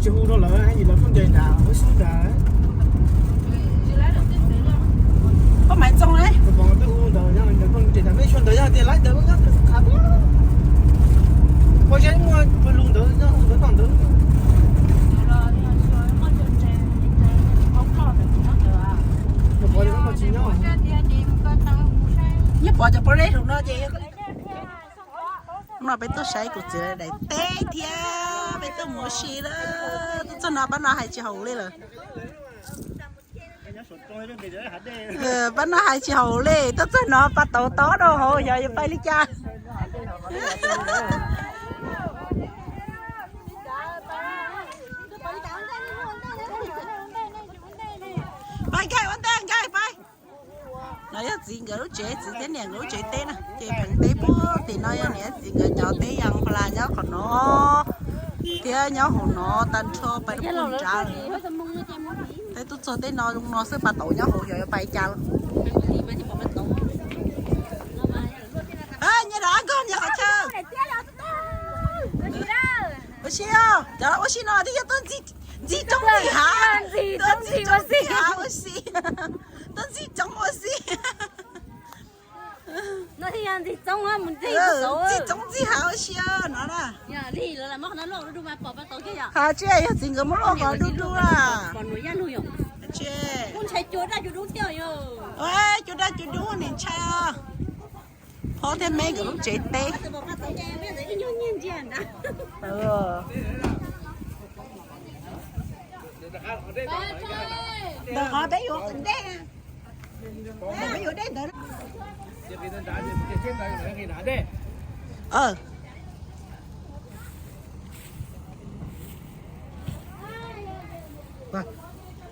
Hu rau lawv, lawv phooj ywg nrad, ua xub nrad. Koj Maiv Txoos ne? Peb hu ntawd, phooj ywg nrad, mej sua ntawd yog tias lawv ntawd, pob zeb muaj pawg lug ntawd, hu ntawd tom ntawd. Nyob pov cov pob zeb hauv no ces. Hnub no peb tuaj saib kuv txiv daim teb thiab peb tuaj mus ua si lawm. Tuaj txog no pab no hais tsis haum li lawm. Pab no hais tsis haum li, tuaj txog no pas tauv tob rau hauv xyov yuav pais li cas. Pais nkag ua ntej nkag pais. No yog txiv nkawd lub tsev, txiv thiab niam nkawd lub tsev teb na, ces pheev teb puag tim no yog niam txiv nkawd cov teb yas pha las nyob qhov no thiab nyob hauv no tag nrho pais rau puag nrad. Peb tuaj txog tej no zoo no xwb, pas tauv nyob hauv xyov yuav pais cas lawm. Nyias dab nkog nyias qhov chaw. Ua si, cov ua si no twb yog tuaj ntxi roob ntxi hav, tuaj ntxi roob ntxi hav ua si, tuaj ntxi roob ua si. Ntxi roob ntxi hav ua si no na. Has tsi yog txiv nkawd muab luaj qhov dub dub a. Tsi, cua daj cua dub niam ntshai os. Phob thiab meb nkawd lub tsev teb. Ntawm qhov peb yuav ua ntej, peb yuav dej ntawd.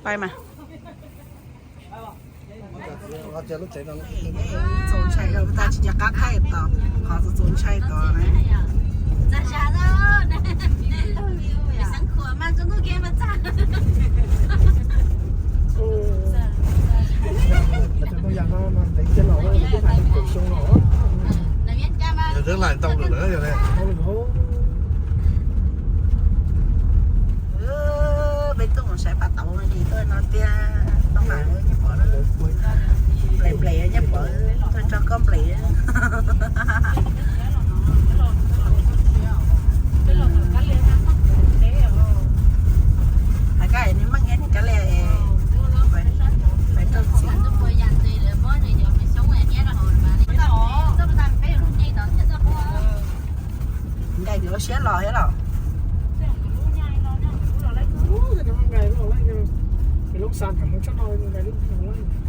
Pais mas. Txaus ntshai, tsis nco qab thaij tod, qhov txaus ntshai tod. Peb tuaj mus saib pas tauv no ces tuaj no tiag, tau mas nyiaj pov, nples nples nyiaj pov, tuaj tso koj nples. Hais koj nws meej thiab nws kab lia, pais rau txiv. Ncaim lub siab los thiab los.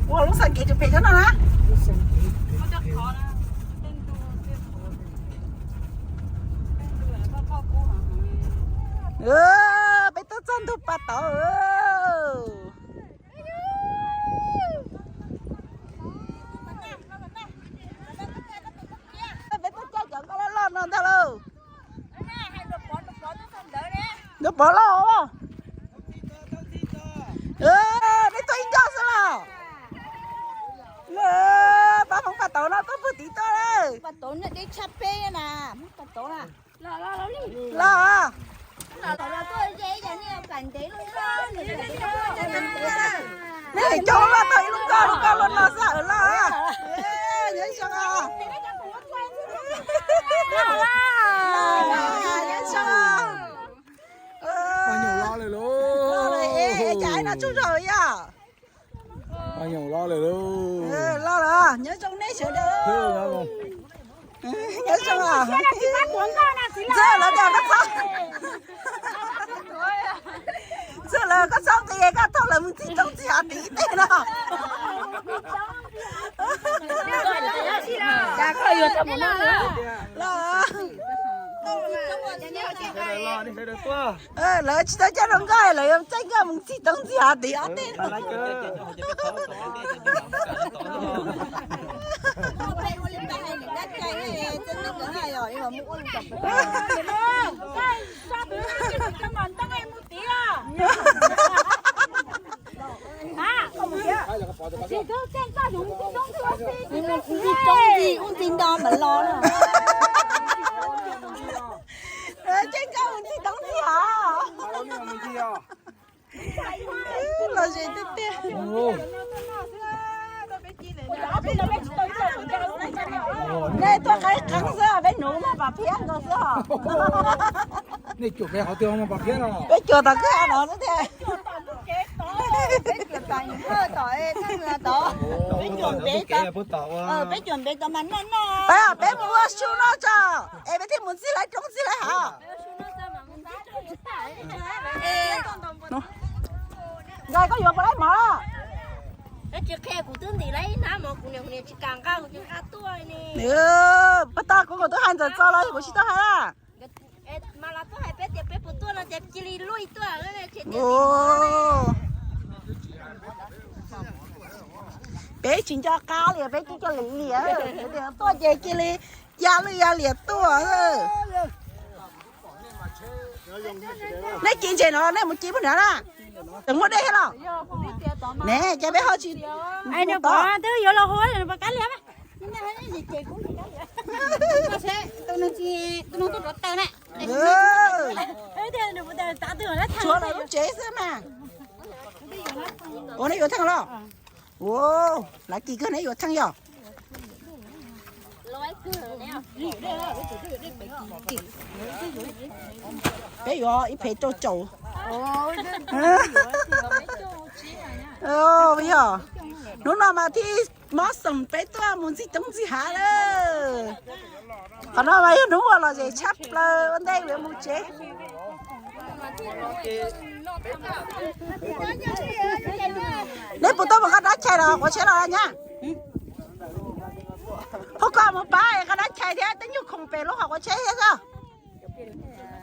Ua lub xas kev tus phem tsob no na. Peb tuaj txog ntug pas tauv. Peb tuaj caij cov nkoj loj loj no ntag lauj. Ntuj pov loj os. Nej tuaj ib nkoj xwb los? Pab hmoob pas tauv no tuaj puag tid tuaj lawm. Los. Nej coob loj tau ib lub nkoj lub nkoj luaj no xwb los. Nyob zoo. Pab nyob los lawm lauj. Los lawm, nyob zoo nej sawv daws. Nyob zoo. Ntxawg lawv tias koj txhob, Ntxawg lawv koj txhob nqis, koj thauj lawv mus ntxig roob ntxig hav tid ib teg no. Los. Lawv tsis tau caij zoo nkauj, lawv yuav caij nkauj mus ntxig roob ntxig hav tid ob teg no. Ntxig roob ntxig, ub ntxig nto mas los na. Caij nkauj mus ntxig roob ntxig hav. Los ze tiag tiag. Nej tuaj qeeb qeeb xwb, peb nuv muaj pam phiab nkaus xwb os. Nej cuam pem qhov twg muaj pam phiab no? Peb cuam tom kwj ha no xwb tiag. Peb cuam npe tau mas noj noj. Peb, peb mus ua su no tso, es peb thiaj mus ntxig lawv roob ntxig lawv hav. Nkawd koj yuav puas laib mov los? Pab tau kuv kuv tau hais ntxawm txog los kuv tsis tau hais. Peb tsis nco qab li, peb tsis nco li li, tuaj ces cia li ya lwj ya liam tuaj. Nej ci ntses no, nej mus ci puag nrad na. Tseem muaj dej thiab los? Ne, cas peb ho tsis, twb yuav los hu kab liam. Tshuav lawv lub tsev xwb mas. Ua, nej yuav theej los? Ua, lav kis kawg neb yuav theej yog? Peb yuav ib phev rau caum. Yog, hnub no mas thiaj mob xoom peb tuaj mus ntxig roob ntxig hav lawm. Qhov no mas yog hnub uas lom zem tshaj plaws ua ntej yuav mus tsev. Neb puas tuaj mus nqa dab chais los quav tsheb los nyab? Phauj, koj mus pab nqa dab chais thiab tej nyuag khoom pem lub qhov quav tsheb thiab xwb.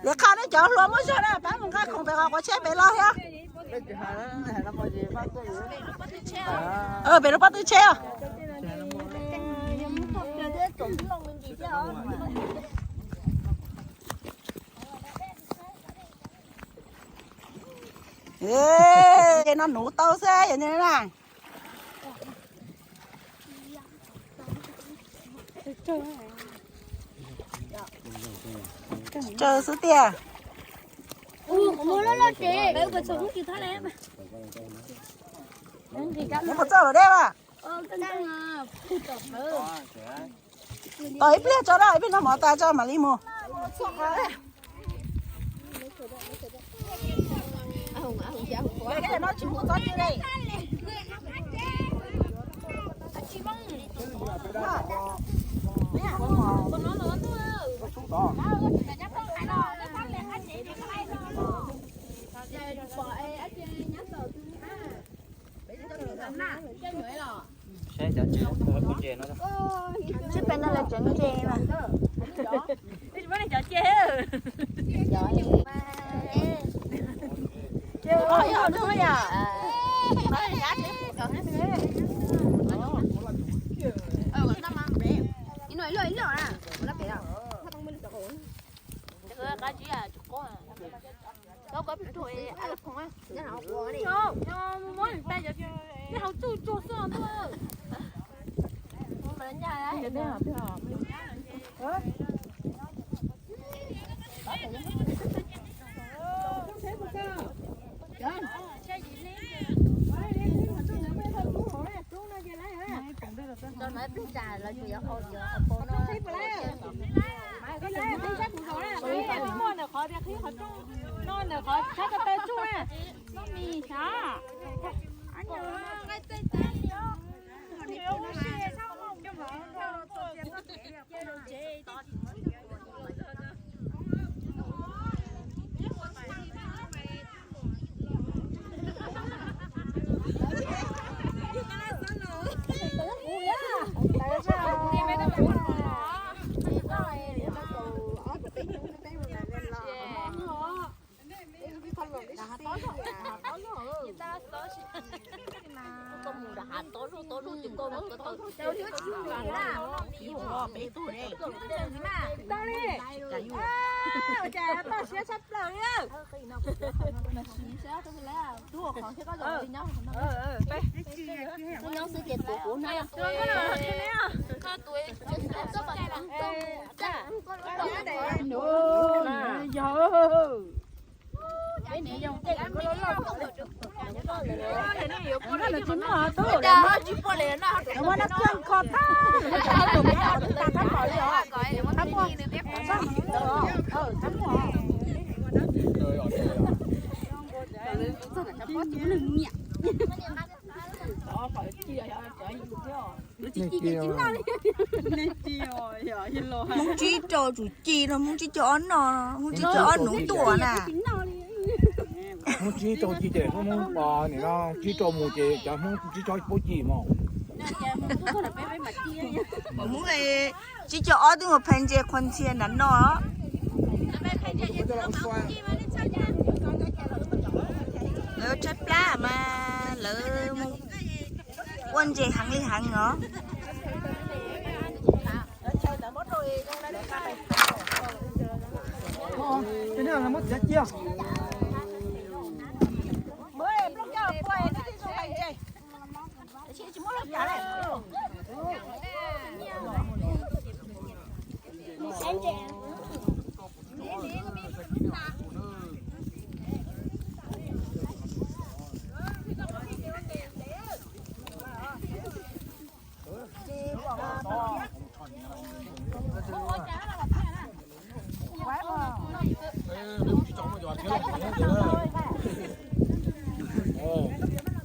Liam qha nej cov hluas muaj zog na, pab mus nqa khoom pem qhov quav tsheb pem los thiab. Pem lub pob tw tsheb os. Ces no nuv tau xwb yog na. Tsawg xwb tiag. Neb puas txawj lawm dej mas? Tos ib pliag tso na, ib pliag noj mov tas tso mam li mus. Saib cov ntses no, ntses no. Tsis peb no lawv tseem ntses mas. Cov ntses. Yog. Peb Hmoob tsib rau tsum ci no, Hmoob tsib caug ob no, Hmoob tsib caug ob nuv tuaj na. Hmoob tsib rau ci ces Hmoob, Hmoob, nim no tsib rau mus ces cov Hmoob tsib caug paub ci mog. Hmoob tsib caug ob twb mus phais ntses qhuav ntxhias nram no. Lawv tshaib plab mas lawv mus ua ntses heev li heev os.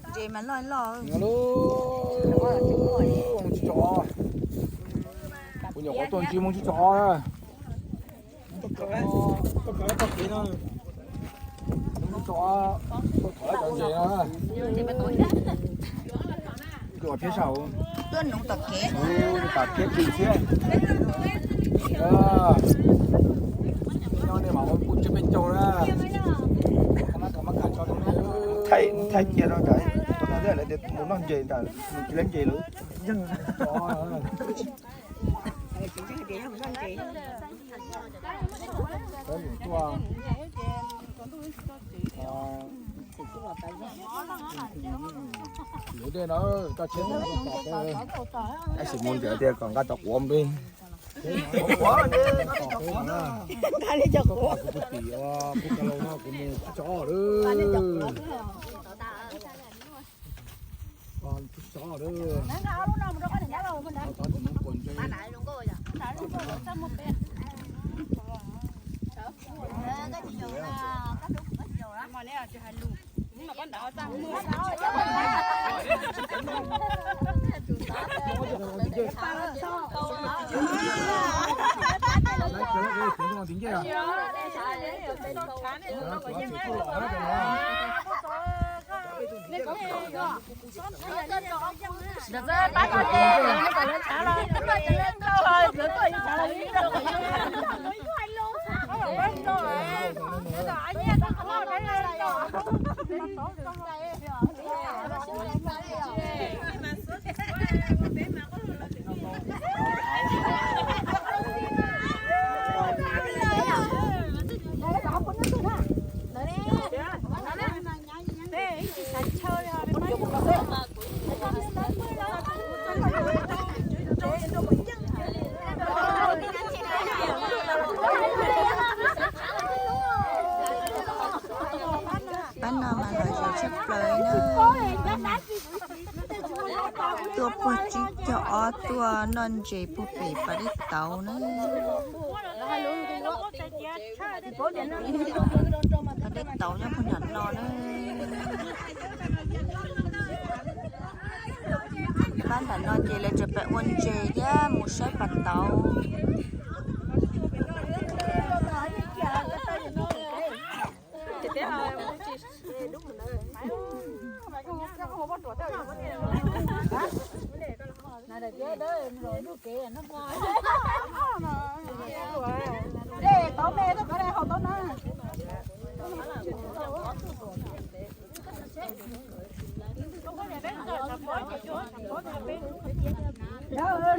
Ntses mas loj loj. Kuv nyuam qhuav tuaj ntsib Hmoob tsib caug ob. Hmoob tsib caug ob, Hmoob tsib caug ob, cov ntses no. Tuaj nuv tom kev. Tom kev kis thiab. Nyob nej mam ua kuj tsis peb caug na. Thaij cia no ntawd, lawv tias mus noj ntses ntawd, mus tsis lab ntses lawm. Lub dej no koj tsis mus ntawd tias kom nqa cov quav npe. Nqa li cov quav. Kuv tim kuv ka lo no kuv mus tsib caug ob lawm. Tsib caug ob lawm. Pab no mas lom zem tshaj plaws na. Tuaj puag tsib caug ob tuaj noj ntses puag pem pas dej tauv na. Pas dej tauv nyob puag nram no na. Pab nram no ces lawv tseem pem ua ntses thiab mus saib pas tauv.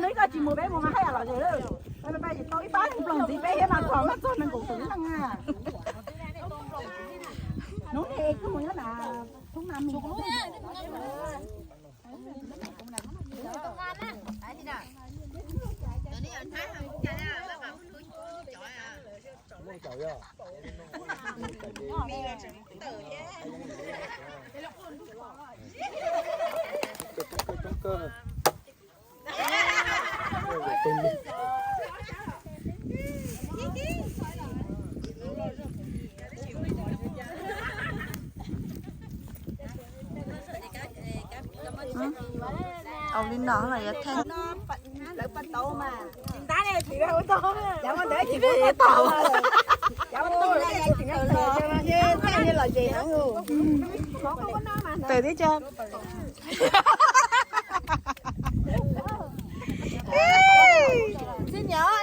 Neb koj tsis mus peb mus mas haj yam lom zem lawm. Peb tsis tau ib pab ploog ntxiv peb thiab mas txog mas txog nees nkaum tus neeg na. Hnub no koj mus nyob na, thoob na mus. Au li no los yuav theej. Tawm tib co. Txiv nyom,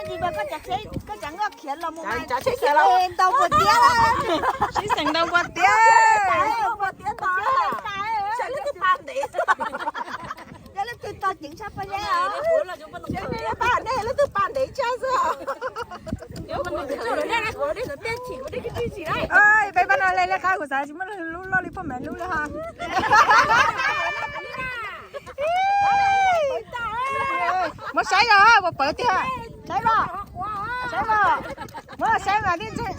koj cov nkoj khiav los mus mas, tsheb khiav los ntau npua tiab. Sib xeem ntau npua tiab. Yog leej twg tog ceev tshaj pob zeb os. Nej leej twg paj ntev tshaj xwb. Peb pab no le liab qab kuv xav tsis muaj lub loj li poj mam lub li ho. Muab saib os, puas pawv tiag. Saib los, saib los. Muab saib mas tib ntxeeg.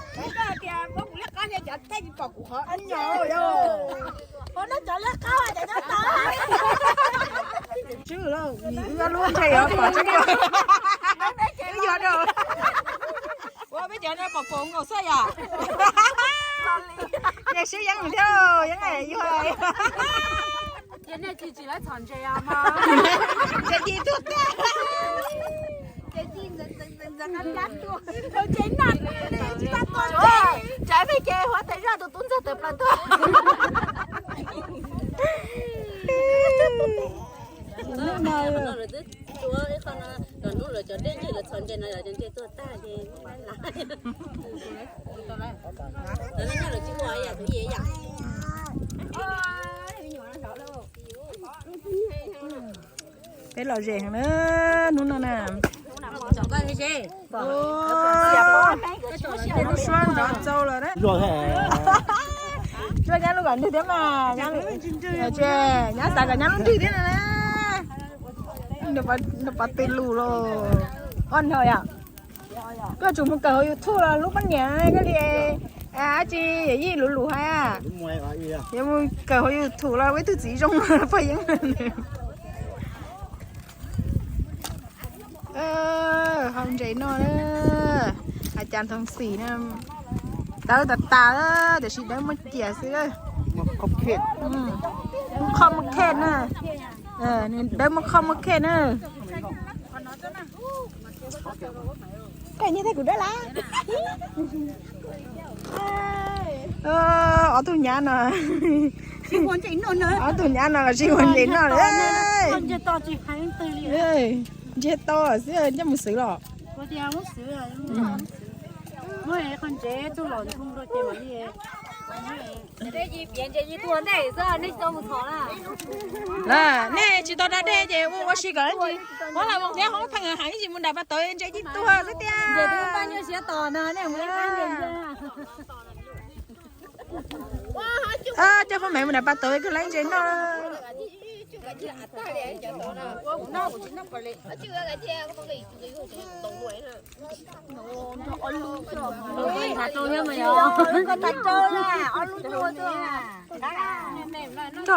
Tswb lawm, wb lub nthe yuav pom tseeb, wb yuav rau. Ua peb cov no pom pom nkaus xwb yom. Nej sib yeeb thiab, yeeb yuag. Ces nej tsis tsis lawv txhom ntses os mas. Ces tsis tuag tag. Ces tsis ntxeev ntxeev ntxeev qab plab tuaj. Ces no tsis tau tuag. Tsam peb ces huab tais zaj tus tub ntxawg tawm plaws tuaj. Hnub no lawv twb tuav ib qho no, los hnub lawv cov dej ntse lawv txhom ntses no, cov ntses tuag tag ces muab laib. Lawv no lawv tsis ua yam tus yam. Peb lom zem heev na, hnub no na. Lub suab nrov tsau lawm na. Tsuas nyab lub kom ntwg thiab mas, nyab xav kom nyab lub ntwg thiab na. Nws pov tw lus los. Oj no yom. Koj tsum mus kawm hauv YouTube los lub poj niam koj li dab tsi yawm yij lus lus hais. Yuav mus kawm hauv YouTube los ua ib tug txiv zoo pog yeeb. Hau ntses no, a cas thoov xim na, dawb tas tas tiam sis dawb muaj cias xwb. Muaj qhoj muaj khej na, dawb muaj qhoj muaj khej na. Koj nyiag tag kuv dawb lawm. Ob tug nyab no, ob tug nyab no los sib ua ntses noj lawm. Ntsiag to xwb, coj mus xwb los. Nej tsis tau da dej ces ua ua si kom ntsis, muab los mus thiab hoob pheej heev ib ntsis mus nram pas tauv ntses yeej tuag xwb tiag. Coj poj mev mus nram pas tauv kawg laib ntses noj. Nrog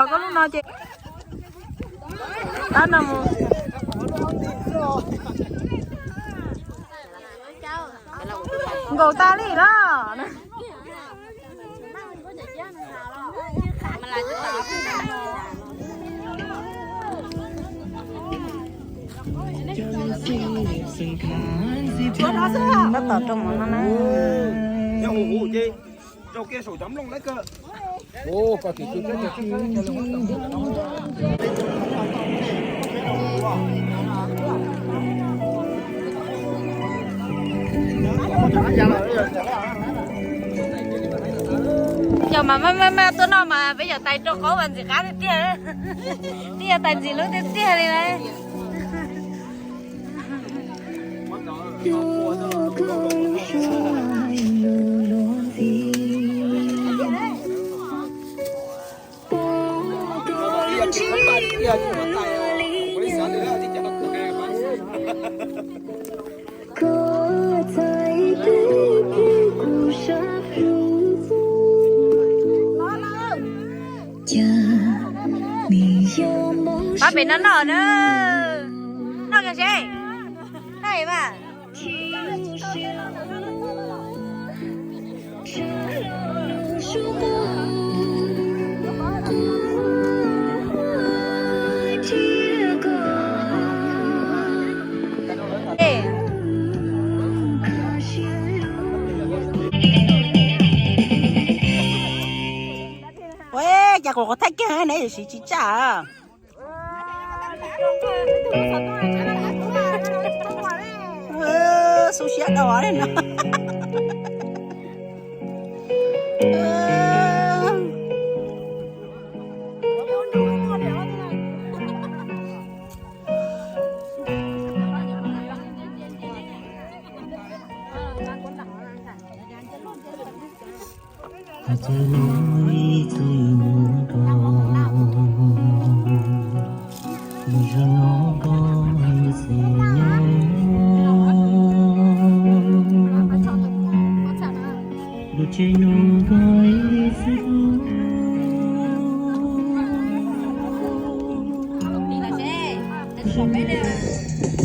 koj lub no ces tab no mus. Nkaus tas li los. Tab tom rau mov no na. Yog mas maj maj maj tuaj noj mas peb yog tais rau qaub mas ntxim qab tiag tiag. Twb yog tais ntxim hlub tiag tiag li lauj. Pem no noj na, noj kiag seb, noj mas. Ua cas kuv qhov thaij kiag ne, siv tsis tsaj. Xu siab dau li no.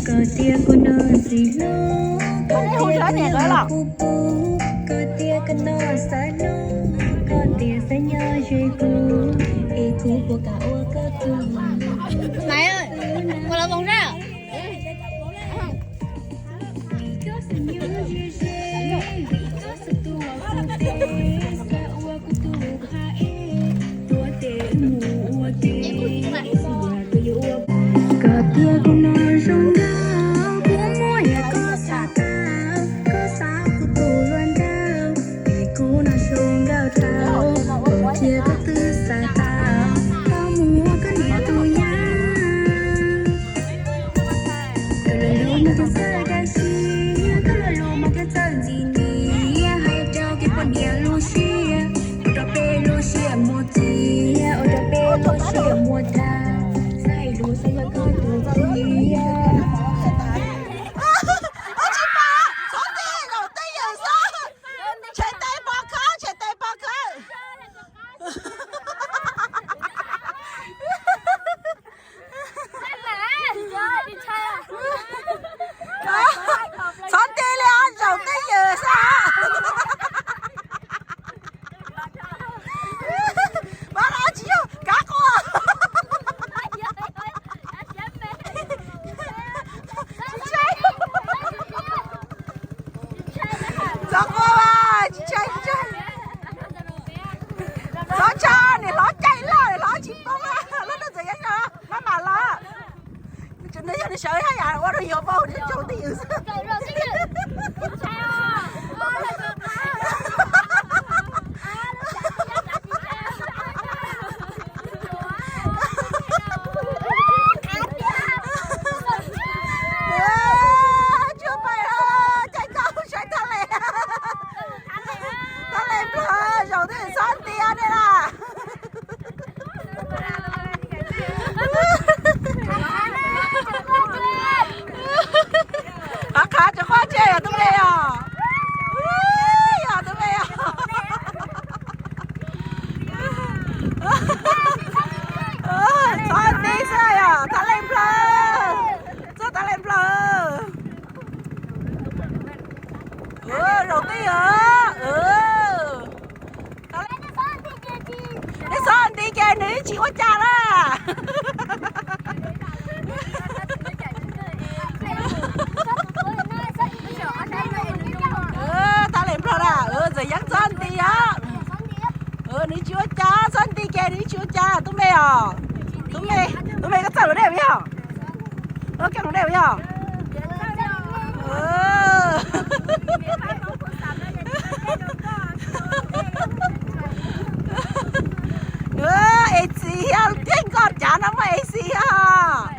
Koj tias koj noj ntxim hlo, koj tias koj noj kuv pub, koj tias koj noj xav hlo, koj tias xav nyob ze kuv, es kuv puas kam ua koj tug. Koj tias kuv noj zoo nkauj, kuv muab yam koj xav tau, koj xav kuv tus hluas nraug, es kuv noj zoo nkauj dhau, cia koj twb xav tau, koj mus ua koj niam tus nyab. Koj luag luag muab koj txawj dab tsi, koj luag luag muab koj txawj ntxim ntxim, hais rau kev poj niam lub siab, ua rau peb lub siab muaj txiag, ua rau peb lub siab muaj dag, xav hais lus xav yog koj tus txiv. Txhob tig, zaum twj ywm xwb. Tshem tes pov khawb, tshem tes pov khawb. Txhob tig li os, zaum twj ywm xwb. Pab los tsis yog kab quas. Txhob quaj mas, tsis ntshai, tsis ntshai. Txhob ntshai, niam hlob caij lawm, niam hlob tsis poob, lub no txawm yeej yog maj mam los. Tseem yog nws sawv haj yam ua rau yus paub tsaus twj ywm xwb. Tsuag pais, caij koj saib thaj les, thaj les nplog, zaum twj ywm txhob nti ne las. Qhov qhav tsis quaj, tseg yog tub me os. Yog tub me os. Txhob nti xwb yog thaj les nplog, txog thaj les nplog. Zaum twj ywm. Nej txhob nti ces nws tsis ua cas na. Thaj les nplog na, txawm yeej txhob nti os. Nws tsis ua cas, txhob nti ces nws tsis ua cas, tub me os. Tub me, tub me koj txawj lus dej puas yog? Koj lus dej puas yog? Ac thiab nkoj cav no muaj ac thiab.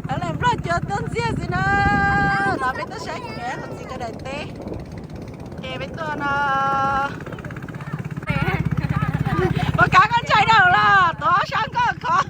Thaj les nplog cua tuaj ntxiag xwb na. No peb tuaj saib kuv niam kuv txiv nkawd daim teb. Ces peb tuaj no. Ua kab koj ntshai dhau los tuav sab nkoj khov.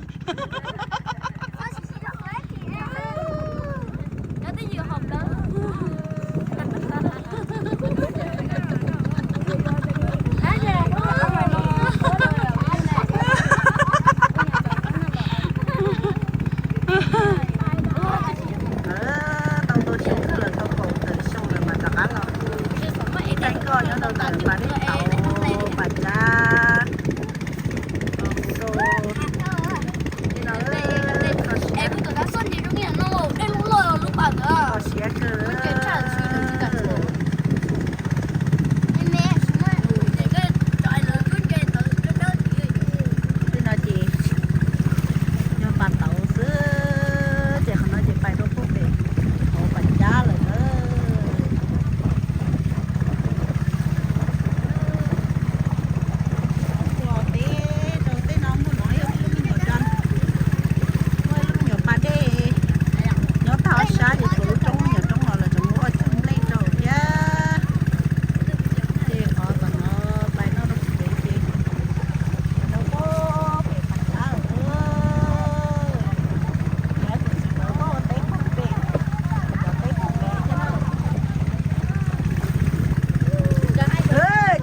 Nyob rau ntawm pas dej tauv pas cab. Kho siab kawg. Tej no ces yog pas tauv xwb, ces qhov no ces pais rau puag pem hauv pas cab lawm na. Ua teb rau tej no muaj no ib lub me nyuam, muaj ib lub me nyuam pas dej nyob tag ob sab ces tshuav lub roob, me nyuam roob no lawv tseem muab ua cog nplej rau thiab. Ces qhov tom no pais no rau pem ces rau puag pem pas cab lawm. Cov txiv tauv tuaj ua teb puag pem, cov teb puag pem thiab na.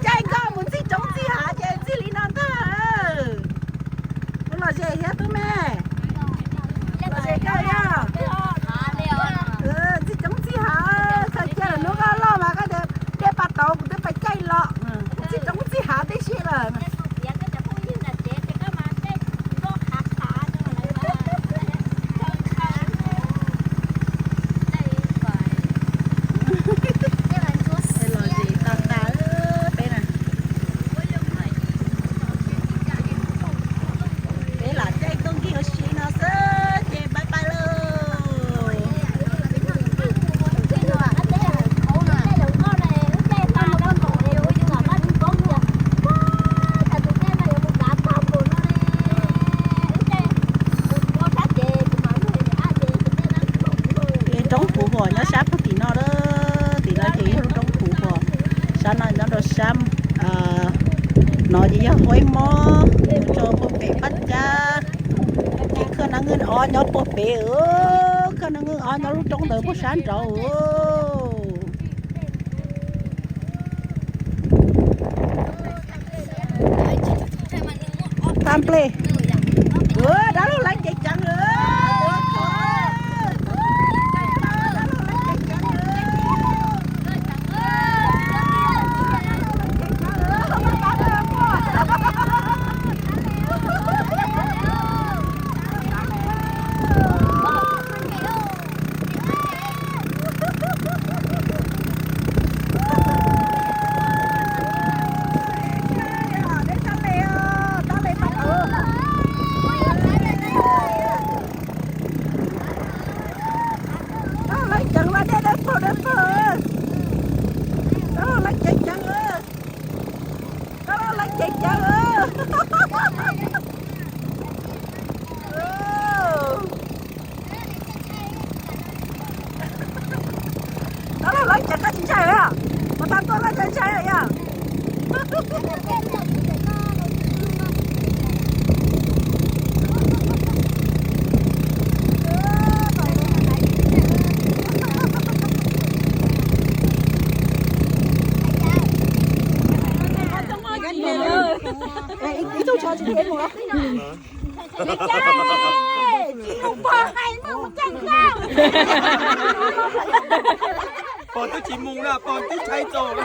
Caij nkoj mus ntxig roob ntxig hav ces ntxig li no ntag. Ub, los ze thiab tub me. Los ze kawg yog. Ntxig roob ntxig hav, khaws cia lawm hnub koj loj mas koj tias dej pas tauv kuv twb pais caij los. Ntxig roob ntxig hav tib si lawm. Los zis tag tag peb na. Peb lam caij tuaj nkig ua si no xwb ces pais pais lauj. Roob Kuv Huas nyob sab puag tim no, tim no ces yog lub roob Kuv Huas. Sab no nyob rau sab no ces yog Huaib Mob, rau puag pem Paj Cab. Ces Khaj Nab Nwj ob nyob puag pem, Khaj Nab Nwj ob nyob lub roob ntawd puag sab nraud. Tag nplej. Dab laug laiv ceev ceev lawm. Tau laiv ceev mas dej dawb paug dawb paug. Tau laiv ceev ceev. Tau laiv ceev ceev. Tau laiv ceev koj tsis ntshai yom? Mas tau tuaj koj tsis ntshai yom? Ib tug tsov tsis pom mus. Tsis mus pog hais mas mus caij nkoj. Pog twb tsis mus na, pog twb tshaib txaus na.